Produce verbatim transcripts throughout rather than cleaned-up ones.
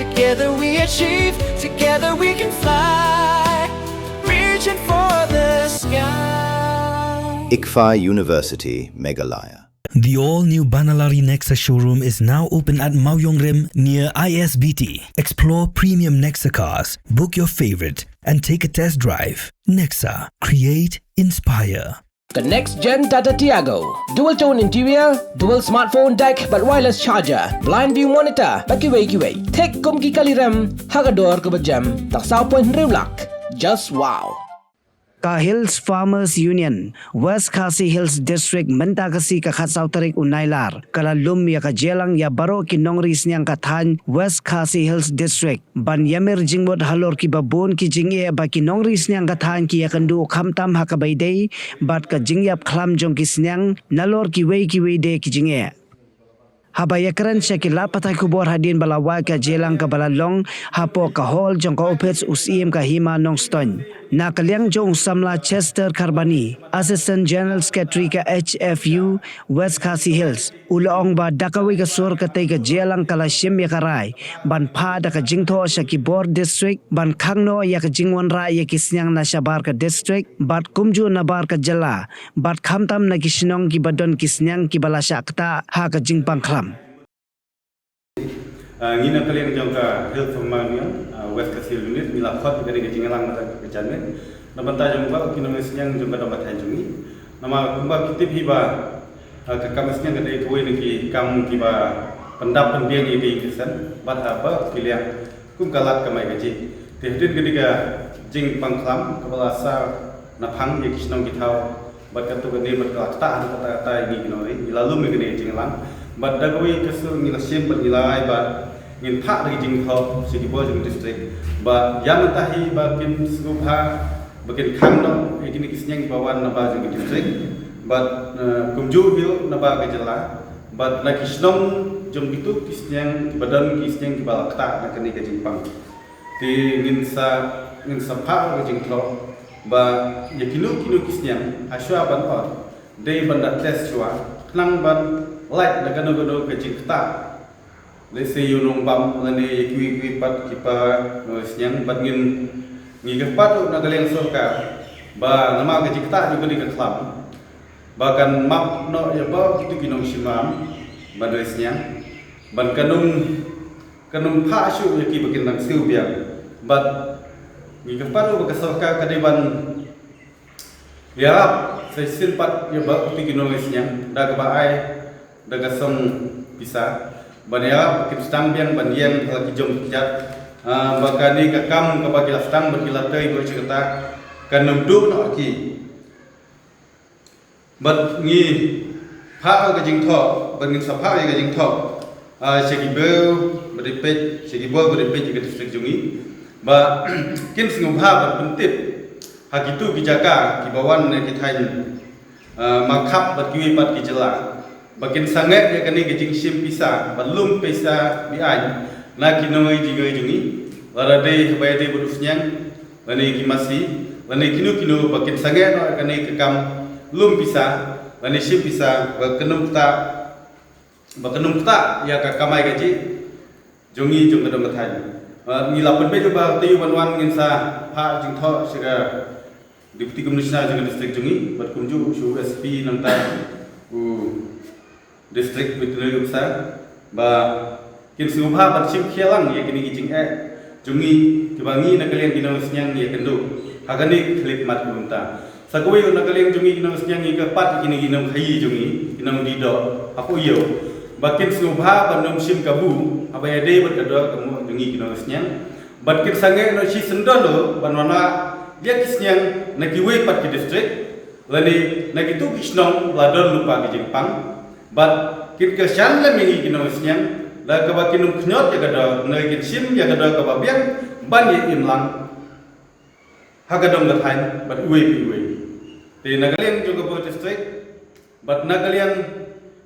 Together we achieve, together we can fly. Reaching for the sky. ICFAI University, Meghalaya. The all new Banalari Nexa showroom is now open at Mawiongrim near I S B T. Explore premium Nexa cars, book your favorite, and take a test drive. Nexa, create, inspire. The next gen Tata Tiago. Dual tone interior, dual smartphone deck, but wireless charger, blind view monitor, bad kiwei kiwei. Thik kum ki kali rem, ha ka dor kaba jem, tang saw point hynriew lak. Just wow. Ka Hills Farmers Union, West Khasi Hills District, mynta ka sngi ka khatsaw tarik u Nailar, ka la lum ïa ka jingïalang ïa baroh ki nongri sniang ka thaiñ West Khasi Hills District ban ïamir jingmut halor kiba bun ki jingeh ba ki nongri sniang ka thaiñ ki ïakynduh khamtam ha kaba ïadei bad ka jingïap khlam jong ki sniang nalor kiwei kiwei de ki jingeh. Haba ïakren sha ki lad pathai khubor hadien ba la wad ka jingïalang kaba la long hapoh ka hall jong ka ophis u Syiem ka Hima Nongstoiñ, na ka liang jong u samla Chester Kharbani, Assistant General Secretary ka H F U West Khasi Hills, u la ong ba da kawei ka sur katei ka jingïalang ka la shim ïa ka rai ban phah da ka jingthoh sha ki bor district ban khang noh ïa ka jingwanrah ïa ki sniang na shabar ka district bad kumjuh nabar ka jylla, bad khamtam na ki shnong kiba don ki sniang kiba la shah ktah ha ka jingpang khlam. Ah, ngi na ka liang jong ka Hills Farmers Union, ah, West Khasi Hills Unit, ngi la khot ïa ka dei ka jingïalang na ka janmiet na bynta jong baroh ki nongri sniang jong ka dong ka thaiñ jong ngi. Namar kumba ki tip hi ba, ah, ka kam sniang ka dei kawei na ki kam kiba pyndap pynbiang ïa ka ïing ka sem bad ha baroh ki liang. Kum ka lad kamai kajih. Te hadien kane ka jingpang khlam kaba la sah naphang ïa ki shnong ki thaw bad katto katne bad ka la ktah haduh katta katta ïa ngi ki nongri, ngi la lum ïa kane ka jingïalang. Bad da kawei ka sur ngi la shim bad ngi la ai ba ngin phah da ka jingthoh sha ki bor jong ka district ba ïa mynta hi ba kin sngewbha ba kin khang noh ïa kine ki sniang kiba wan nabar jong ka district bad, eh, kumjuh hi ruh nabar ka jylla. Bad na ki shnong jong kito ki sniang kiba don ki sniang kiba la ktah na kane ka jingpang. Te ngin sa, ngin sa phah ka jingthoh ba ïa kino kino ki sniang ha shuwa ban ot dei ban da test shuwa khnang ban lait na kano kano ka jingktah. Lehse ïa u nongbam lane ïa kiwei kiwei pat ki para nongri sniang bad ngin, ngi kyrpad ruh na ka liang sorkar ba namar ka jingktah jong kane ka khlam ba kan map noh ïa baroh kito ki nongshim ram ban roi sniang ban kan ym, kan ym phah shuh ïa ki ba kin nang siew biang. Bad ngi kyrpad ruh ba ka sorkar ka dei ban ïarap sa shisien pat ïa baroh kito ki nongri sniang da kaba ai da ka song pisa ban ïarap ba kin sdang biang ban ïeng ha la ki jong ki jait, ah, ba kane ka kam kaba ki la sdang bad ki la trei bad shi katta kan ym duh noh ha ki. Bad ngi phah ka jingthoh, bad ngin sa phah ïa ka jingthoh, ah, sha ki briew ba dei peit, sha ki bor ba dei peit ïa ka district jong ngi ba kin sngewbha ban pyntip ha kito ki jaka kiba wan na ki thaiñ, ah, Markhap bad kiwei pat ki jylla ba kin sangeh ïa kane ka jingshim pisa ba lum pisa be-aiñ na ki nongri jingroi jong ngi, lada dei haba ïadei bad u sniang lane ki masi lane kino kino ba kin sangeh noh ïa kane ka kam lum pisa lane shim pisa ba kan ym ktah, ba kan ym ktah ïa ka kamai kajih jong ngi jong ka dong ka thaiñ. Ah, ngi la pynbeit ba te ïa ban wan ngin sa phah jingthoh sha ka Deputy Commissioner jong ka district jong ngi bad kumjuh sha u S P nangta u District Veterinary Officer ba kin sngewbha ban shim khia lang ïa kine ki jingeh jong ngi kiba ngi na ka liang ki nongsniang ïa kynduh ha kane ka khyllipmat ka bynta. Sa kawei na ka liang jong ngi ki nongsniang ngi kyrpad ïa kine ki nongkhaïi jong ngi, ki nongdie doh hapoh ïew ba kin sngewbha ban ym shim kabu haba ïadei bad ka dor ka mut jong ngi ki nongsniang. Bad kin sangeh noh shi syndon ruh ban wanrah ïa ki sniang na kiwei pat ki district lane na kito ki shnong ba la don lypa ki jingpang. Bad kin kyrshan lem ïa ngi ki nongsniang da kaba kin ym khñiot ïa ka dor, ne kin shim ïa ka dor kaba biang ban ïa im lang ha ka dong ka thaiñ bad iwei pa iwei. Te na ka liang jong ka Bor District bad na ka liang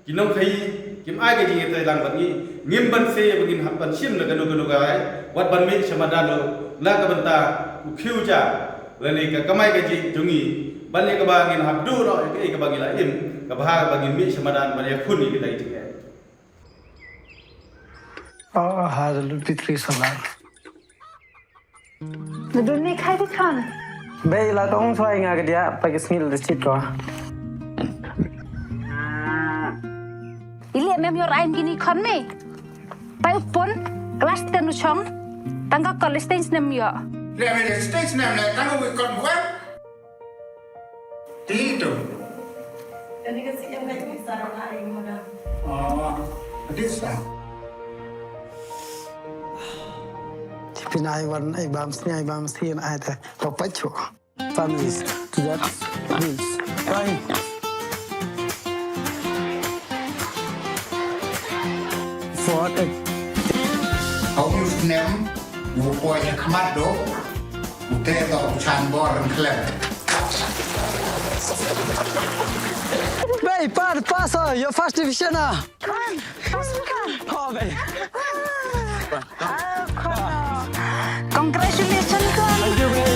ki nongkhaïi kim ai ka jingïatreilang bad ngi, ngim banse ïa ba ngin hap ban shim na kano kano ka rai wat ban mih sha madan ruh na ka bynta u khiew ja lane ka kamai kajih jong ngi ban ïa kaba ngin hap duh noh ïa kaei kaba ngi la im, kaba ha ba ngin mih sha madan ban ïakhun ïa kita ki jingeh. Oh, ha da lut pitri salar. Nadun ne khai bikhan. Bei la tong soi nga kedia pa ke snil de chit ko. Ili mem yor ain gini khon me. Pai upon class ten u chong. Tangka college ten snem yo. Le me le stage nem le tangka wi kon bukan. Ti tu. Kani ka sih yang kai bisa rong hari muda. Oh, this one. Pina ai wan ai bam sni ai bam sni ai ta. Papa chu. Families to that bills. Fine. For a Hau yu snem. Wu poi ïa khmat do. Wu te do wu chan bor ren khlem. Bei, pa, pass, uh, your first division, ah. Come on, pass, come on. Oh, bei. Oh, come on. Congratulations, come on. Thank you, bei.